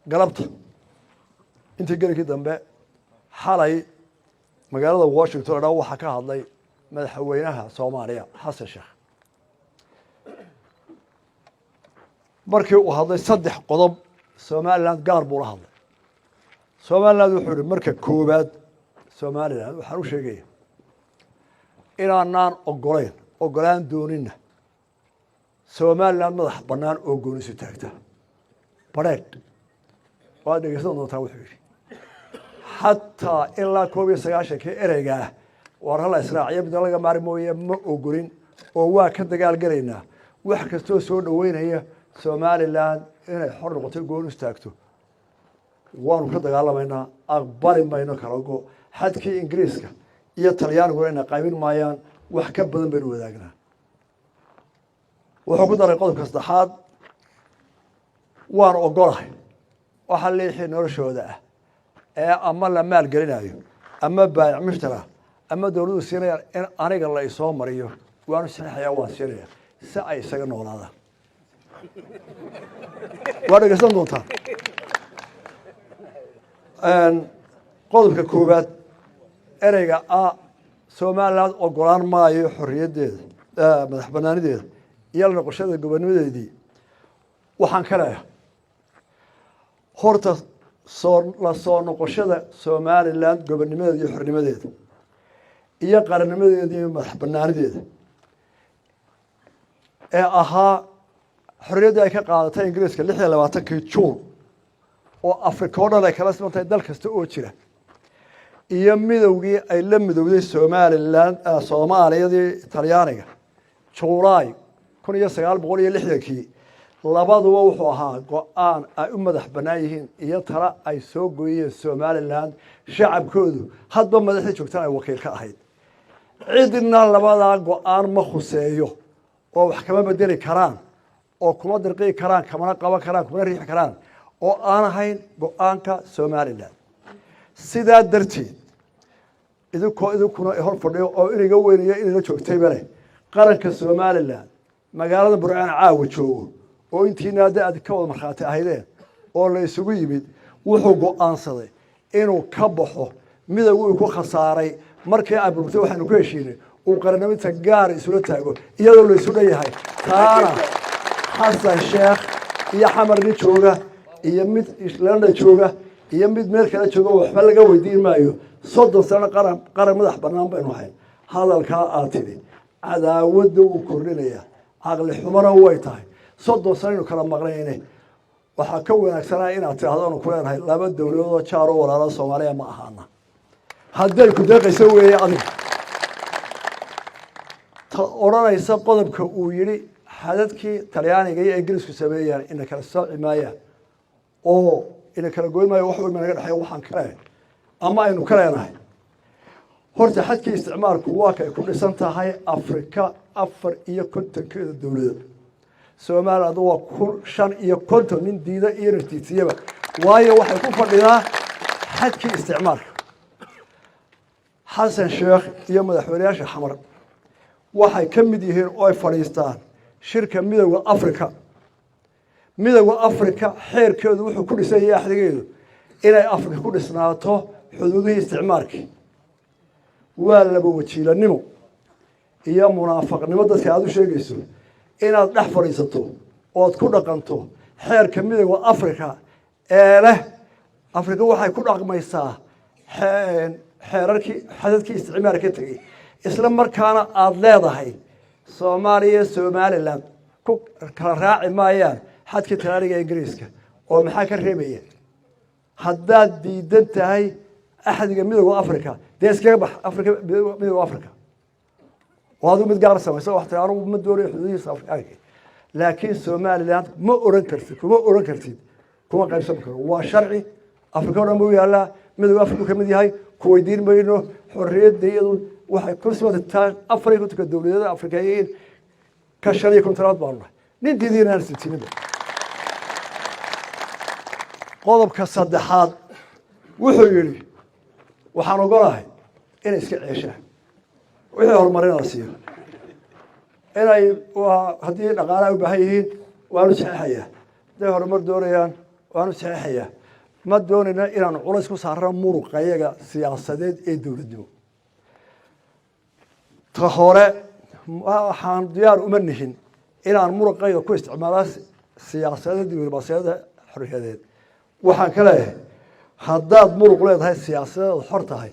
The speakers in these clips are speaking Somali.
Galabta intii gelinkii dambe xalay magaalada Washington o dhan waxaa ka hadlay madaxweynaha Soomaaliya, Xasan Sheekh. Markii uu hadlay, saddex qodob Somaliland gaar buu la hadlay. Somaliland wuxuu yihi, marka koowaad, Somaliland waxaan u sheegaya inaanaan ogolayn, ogolaan doonina Somaliland madax bannaan oo goonisu taagta badheedh. Waad dhegeysan doontaa. Wuxuu yidhi xataa ilaa 91-kii ereyga ah war hala israaciyo midna laga maari mooye ma ogolin, oo waa ka dagaal gelaynaa wax kastoo soo dhoweynaya Somaliland inay xor noqoto, gooni istaagto. Waanu ka dagaalamaynaa, aqbali mayno kala go. Xadkii Ingiriiska iyo Talyaaniguna ina qaybin maayaan, wax ka badan baynu wadaagnaa. Wuxuu ku daray qodobka saddexaad: waan ogolahay waxa leexii noloshooda ah ee ama la maalgelinayo ama baayic mushtara ama dowladdu siinayaan in aniga la isoo mariyo, waanu saxiixayaa, waan siinaya si ay isaga noolaadaan. Waa dhegeysan doontaan. Qodobka koowaad, ereyga a Somaliland ogolaan maayo xorriyaddeeda, madax banaanideeda iyo la noqoshada gobonimadeedii, waxaan ka leeyahay horta soo la soo noqoshada Somaliland gobonimadeeda iyo xornimadeeda iyo qarannimadeeda iyo madax banaanideeda ee ahaa xorriyaddii ay ka qaadatay Ingiriiska 26-kii Juun, oo Afrika o dhan ay kala siman tahay dal kasta oo jira, iyo midowgii ay la midowday Somaliland Soomaaliyadii Talyaaniga Julaay 1960-kii, labaduba wuxuu ahaa go-aan ay u madax bannaan yihiin iyo tala ay soo gooyeen Somaliland shacabkoodu, hadba madaxda joogtaan ay wakiil ka ahayd. Cidna labadaa go-aan ma khuseeyo oo wax kama bedeli karaan oo kuma dirqii karaan, kamana qaban karaan, kumana riixi karaan, oo aan ahayn go-aanka Somaliland. Sidaa darteed, idinkoo idinkuna hor fadhiyo oo iniga weynayo inila joogtayba leh, qaranka Somaliland magaalada Burcaan caawa joogo oo intiina hadda aad ka wada markhaati ahaydeen oo la isugu yimid, wuxuu go-aansaday inuu ka baxo midowga uu ku khasaaray markii ay burburtay. Waxaanu ku heshiinay uu qaranniminta gaar isula taago iyadoo la isu dhan yahay. Taana Xasan Sheekh iyo Xamar nin jooga iyo mid London jooga iyo mid meel kale jooga waxba laga weydiin maayo. 30 sano qaran madax bannaan baynu ahayn. Hadalkaa aad tidhi cadaawadda wuu kordhinayaa, caqli xumana way tahay. 30 sano aynu kala maqnayne, waxaa ka wanaagsanaa inaad tidhahdo anu ku leenahay laba dowladoodoo jaaroo walaalo Soomaaliya ma ahaana, hadday ku deeqayso weeye. Adiga ta odhanaysa qodobka uu yidhi xadadkii Talyaaniga iyo Ingiriisku sameeyaan ina kala sooci maayaan oo ina kala goyn maayo, wax weyn ba naga dhexeeya. Waxaan ka leenahay ama aynu ka leenahay, horta xadkii isticmaalku waa kay ku dhisan tahay Afrika 54-keeda dowladood. Somaliland waa 1055, nin diida iyo naftiisiyaba, waayo waxay ku fadhidaa xadkii isticmaalka. Xasan Sheekh iyo madaxweyneyaasha Xamar waxay ka mid yihiin oo ay fadhiistaan shirka Midowda Africa. Midowda Africa xeerkeedu wuxuu ku dhisan yahay, axdigeedu, inay Afrika ku dhisnaato xuduudihii isticmaalkii. Waa laba wajiilanimo iyo munaafaqnimo dadka aada u sheegayso inaad dhex fadhiisato ood ku dhaqanto xeerka Midowda Africa ee leh Afrika waxay ku dhaqmaysaa xeerarkii xadadkii isticmaar ka tegey, isla markaana aada leedahay Soomaaliya, Somaliland ku kala raaci maayaan xadkii Talaaniga Ingiriiska. Oo maxaa ka reebaya? Haddaad diidan tahay axdiga Midowda Africa, dee iskaga bax Afrika, Midowda Africa, oo adigu mid gaar samayso wax tiri anugu ma doonayo xuduudihiisa Afrikaanka. Laakiin Somaliland ma oran kartid, kuma oran kartid, kuma qaybsan karo. Waa sharci Afrika o dhan buu yaallaa, Midowda Afrika ka mid yahay. Ku weydiin mayno. Xorriyadda iyadu waxay ku simataa 54-ka dowladyada Afrikayiin, ka 55-aad baanu nahay. Nin diidiina aan sitininba. Qodobka saddexaad wuxuu yidhi waxaan ogolahay inay iska ceeshaan wixii horumarin la siiyo, inay haddii dhaqaale ay u baahan yihiin waanu saxeexayaa, hadday horumar doonayaan Waanu saxeexayaa. Ma doonayna inaanu culays ku saarno muruqayaga siyaasadeed ee dowladnimo. Ta hore, waxaan diyaar uma nihin inaan muruqayga ku isticmaala siyaasadeed, diblomaasiyada xorriyadeed. Waxaan ka leeyahay, haddaad muruq leedahay siyaasadeed, xor tahay,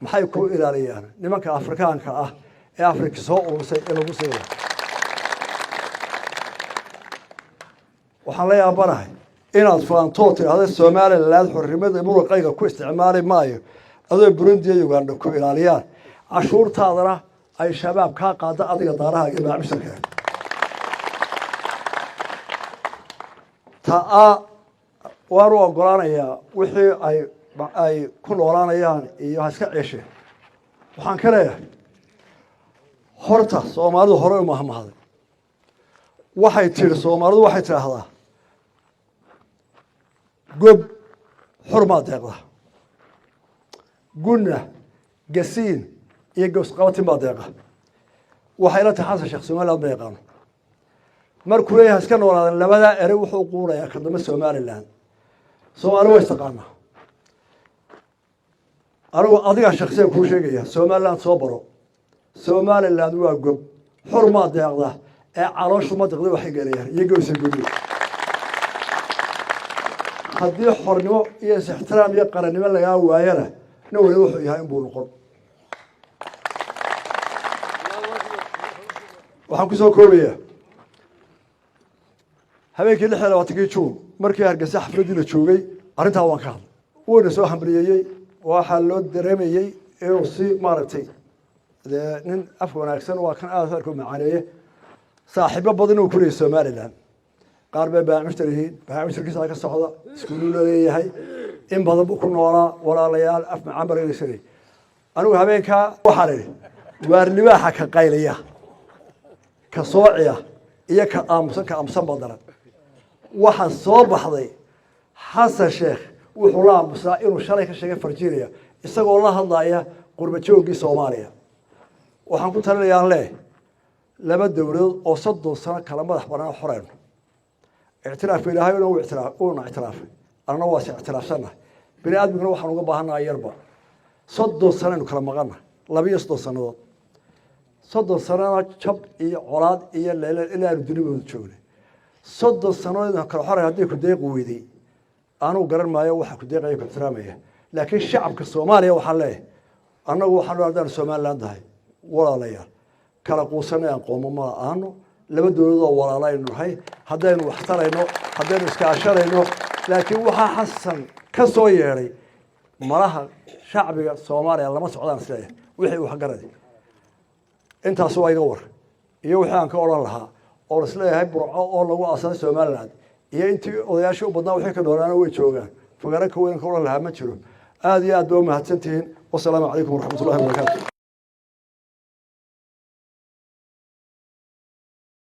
maxay ku ilaaliyaan nimanka Afrikaanka ah ee Afrika soo urursay ee lagu siila? Waxaan la yaabanahay inaad faantoo tidhaahda Somaliland xornimada muruqayga ku isticmaali maayo, adoo Burundi iyo Uganda ku ilaaliyaan, cashuurtaadana ay Shabaab kaa qaada adiga daaraha iyo macaamiisharka. Ta-a waanu ogolaanayaa wixii ay ku noolaanayaan iyo ha iska ceesheen. Waxaan ka leeyahay, horta Soomaalidu horey u mahmahday. Waxay tihi Soomaalidu, waxay tidhaahdaa, gob xurmaa deeqda, gunna gasiin iyo gowsqabatin baa deeqa. Waxay la tahay Xasan Sheekh Somaliland ma yaqaano. Markuu leeyahay iska noolaadan, labadaa erey wuxuu quunayaa ka dambe Somaliland. Soomaali waa istaqaanaa. Anigu adigaa shaksiyan kuu sheegaya, Somaliland soo baro. Somaliland waa gob xurmaa deeqda ee calooshu ma deeqda. Waxay gelayaan iyo gowsa guryo. Haddii xornimo iyo is-ixtiraam iyo qarannimo lagaa waayana, nin waliba wuxuu yahay inbuu noqon. Waxaan kusoo koobayaa, habeenkii 26-kii Juun markii Hargeysa xafladdii la joogay, arrintaa waan ka hadlay, wuuna soo hambriyeeyey. Waxaa loo dareemayey inuu si maaragtay dee nin af wanaagsan waa kan aada arka u macaaneeye. Saaxiibo badan uu ku leeyay Somaliland, qaar bay baamishtar yihiin, baamishtarkiisa ka socda iskuuluu leeyahay, in badan buu ku noolaa. Walaalayaal, af macaan baa laga. Anigu habeenkaa waxaan idhi, waar libaaxa ka qaylaya, ka soociya iyo ka aamusan, ka aamusan baa daran. Waxaa soo baxday Xasan Sheekh wuxuu la aamusaa inuu shalay ka sheegay Virginia, isagoo la hadlaya qurba joogii Soomaaliya. Waxaan ku talinayaan leh, laba dowladood oo 30 sano kala madax banaan xoreyno. Ictiraafka Ilaahay uuna ictiraafay, annana waa is ictiraafsannahay. Bini aadmiguna waxaan uga baahannaha yarba. 30 sanaynu kala maqannahay, 32 sanadood. 30 sanana jab iyo colaad iyo leele ilaa aanu dunidooda joognay. 30 sanadood kala xoray haddii ku deeqi weyday, anugu garan maayo waxa ku deeqaya, ku ixtiraamaya. Laakiin shacabka Soomaaliya waxaan leeyahay, annagu waxaan haddaan Somaliland tahay, walaalayaal, kala quusanay aan qoomo ma aano. Laba dowladood oo walaalaynu nahay haddaynu wax tarayno, haddaynu iskaashanayno. Laakiin waxaa Xasan ka soo yeedhay malaha shacbiga Soomaaliya lama socdaan isleeyahay wixii waxgaradi. Intaas waa iga war iyo wixii aan ka odhan lahaa oon isleeyahay. Burco oo lagu aasaasay Somaliland iyo intii odayaashii u badnaa wixii ka noolaana way joogaan. Fagaaro ka weyn ka odhan lahaa ma jiro. Aada iyo aad ba umahadsantihiin. Wasalaamu calaykum waraxmat ullahi wabarakaatu.